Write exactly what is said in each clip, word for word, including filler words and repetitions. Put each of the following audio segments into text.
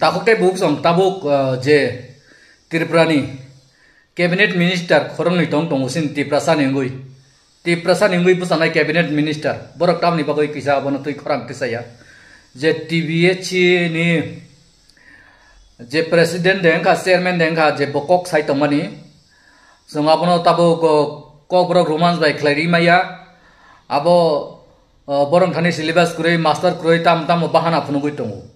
Takhuk tei bukhuk song tabuk, ah, je Tripura ni cabinet minister khoroknwi tong tongo sini Tiprasa ni wngwi. Tiprasa ni wngwi bwchanai cabinet minister. Borok tamni bagwi kisa abono twi khorang tisaya. Je T B H C ni je president de wngkha, chairman de wngkha, je bo kok sai tongmani. Chwng abono tabuk, o, Kokborok Romans bai khlai ri maya. Abo, o, borok thani syllabus kwrwi, master kwrwi, tam tamo bahana phunugwi tongo.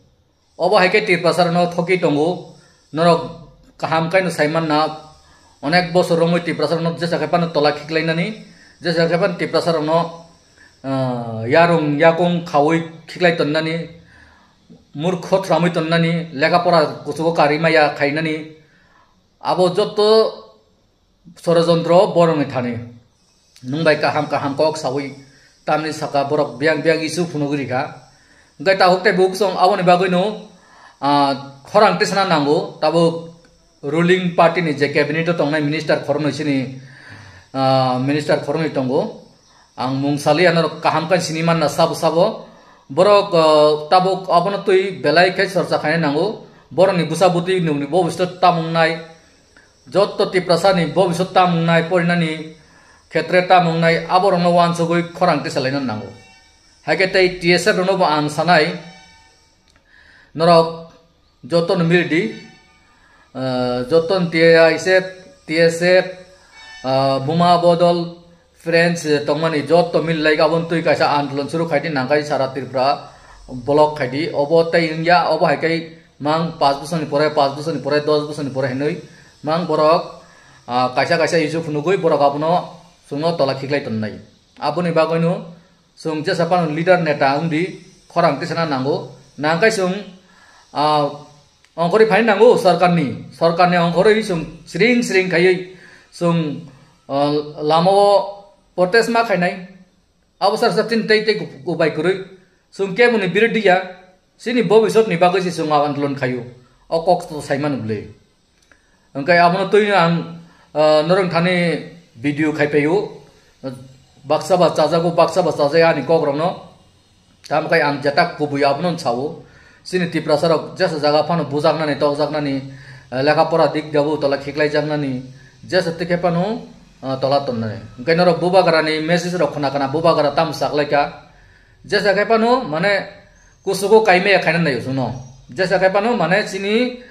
Obo hai khe Tiprasa rokno thokwi tongo. Norok kaham khe no sai manna, onek bosor romwi Tiprasa rokno jesa khe phano tola khiklainani, jesa khe phano Tiprasa rokno, ah, yarung yakung khaui khiklai tonnani, murkho thramwi tonnani, lekha pora kuchugo karwi maya khainani. Abo jotto sorojontro borokni thani. Nwng bai kaham kaham kok saui tamni saka borok biyang biyang issue phunugwi rikha. Hwnkhe takhuk tei bukhuk song aboni bagwino, ah, khorang tisana nango. Tabuk ruling party ni je cabinet o tongnai minister khoroknwi sini, ah, minister khoroknwi tongo. Ang mung saliya norok kaham khe sini manna sabo sabo. Borok, ah, tabuk abono twi belai khe chorcha khaina nango. Borokni bwsa bwtwi nwngni bobiswt tamung nai. Jotto Tiprasa ni bobiswt tamung nai, porinani khetre tamung nai, aborokno uansugwi khorang tisalaina nango. Haikhe tei T S F rokno bo ang sanai, norok jotto no mil di, ah, jotto no T I S F, T S F, ah, Buma Bodol, Friends, eh, tongmani jotto mil lai aboni twi kaisa andolon suru khaidi nangkai sara Tripura block khaidi. Obo tei wngya, obo hai kai mang paanch bosor ni pore, paanch bosor ni pore, dos bosor ni pore hinwi mang borok, ah, kaisa kaisa issue phunugwi borok abono chwngno tola khiklai tonnai. Aboni bagwino chwng jesa phano leader neta wngdi khorang tisana nango. Nangkai chwng, ah, ongkhorwi phai nango sorkarni, sorkarni ongkhorwi chwng sring sring khaiwi chwng, ah, lamao protest ma khainai. Abo sar sar chini tei tei ubai kwrwi chwng keboni birodhi ya, chini bobiswtni bagwi se chwng andolon khaio. O kok to sai mano bwle. Hwnkhe abono twi ang, ah, norok thani video khai paio. Baksa ba chajago, baksa ba chajaya ani kokrokno. Tamo khe ang jetak kubui abono sao. Chini Tiprasa rok jesa jaga phano bujaknani, tokjaknani, eh, lekha pora dik dabu tola khiklaijaknani, jesa tikhe phano, ah, tola tonnani. Hwnkhe norok bubagrani message rok khna khna bubagra tamo saklaikha. Jesa khe phano mane kusugo kaimaya khaina naio chwngno. Jesa khe phano mane chini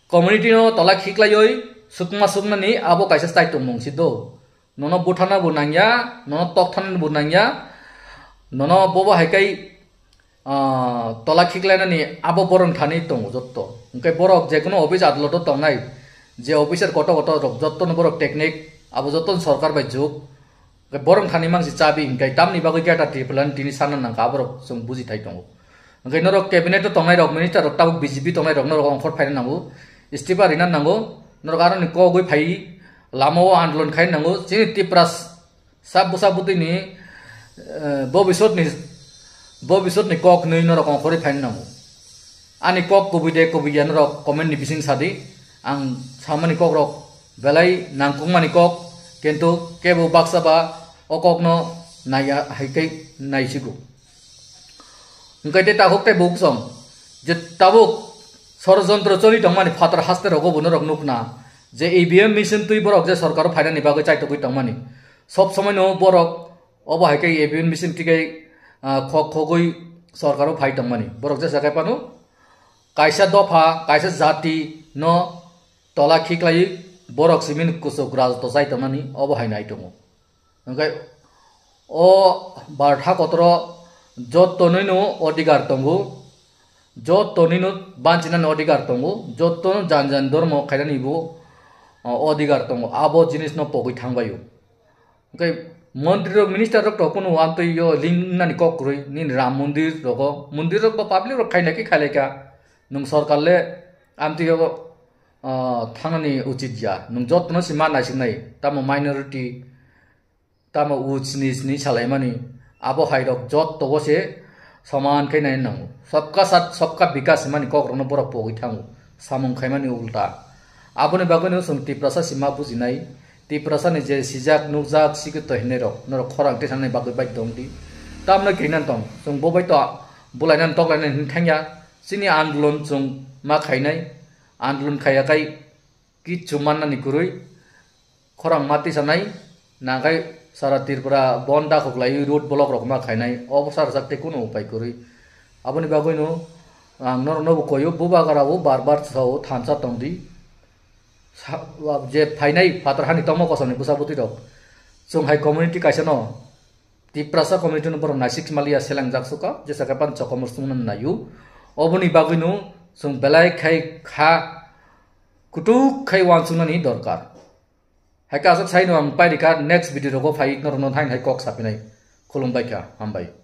community no tola khiklaioi sukma suknani abo kaisa chaitomung si do. Nono buthana bo nangya, nono tokthana bo nangya, nono bobo hai kai, ah, tola khiklainani abo borok thani tongo jotto. Hwnkhe borok jekono office adaloto tongnai, je officer koto koto rok jottono borok technique, abo jotto sorkar bai juk. Hwnkhe borok thani mangsi chabi hwnkhe tamni bagwi khe ta Tripura ni tini sana nangkha aborok chwng buji thai tongo. Hwnkhe norok cabinet o tongnai rok, minister rok tabuk B J P tongnai rok norok ongkhor phaina nango, istifa rina nango, norok aroni kogwi phai lama o andolon khai nango. Chini Tipra sab bwsa bwtwi ni, eh, bobiswt ni, bobiswt ni kok nwi norok ongkhorwi phaina nango. Ani kok kubui de kubui ya norok comment ni bising sadi. Ang samani kok rok belai nangkukmani kok, kintu kebo baksa ba o kok no naiya hai kai naisigo. Hwnkhe tei takhuk tei bukhuk song je tabuk sorojontro choli tongmani phatar haste rogo bo norok nukna je E V M machine twi borok je sorkaro phainani bagwi chaitogwi tongmani. Sob somoi no borok obo hai khe E V M machine twi kai, ah, khok khogwi sorkaro phai tongmani. Borok jesa khai phano kaisa dopha, kaisa jati no tola khiklai borok simi ni kuchuk rajotto chai tongmani obo hai nai tongo. Hwnkhe o bartha kotoro jottonwi no odhikar tongo, jottonwi no banchinani odhikar tongo, jotto no jan jan dhormo khainani bo, o, odhikar tongo. Abo jinis no pogwi thangbaio. Hwnkhe montri rok, minister rok to kunu amtwi yo link nani kok kwrwi nini Ram mondir rogo, mondir rok bo public rok khaina khe khailaikha, nwng sorkar le amtwi yo, o, thangnani uchit ya, nwng jottono se ma naisiknai, tamo minority, tamo uch nich ni salaimani, abo hai rok jotto bo se soman khe nai nango. Sabka sat, sabka bikas himani kok rokno borok pogwi thango, samung khaimani ulta. Aboni bagwino chwng Tiprasa sima bujinai, Tiprasa ni je sijak nukjak sikitto hinwi rok, norok khorang tisanani bagwi bai tong di. Tamno kirinan tong, chwng bo bai to bulainani toklainani hinwi thangya, chini andolon chwng ma khainai, andolon khaiya khai kichu mannani kwrwi khorang ma tisanai, nakhai sara Tripura bon dakhoklaiwi road block rok ma khainai, obo sarjak tei kunu upai kwrwi. Aboni bagwino ang norokno bo koyo, bubagra o bar bar sao thansa tongdi. Sa-, je phainai phatar hani tongma kosamni bwsa bwtwi rok, chwng hai community kaisa no, Tiprasa community no borok naisik maliya selengjak suka, jesa khe pan chokomor sumuna nayu. Oboni bagwi no chwng belai khai kha kutuk khai wansuknani dorkar. Hai khe aswk sai no ang pairika next video rogo phai norokno thain hai kok sapinai. Khulumbai kha, hambai.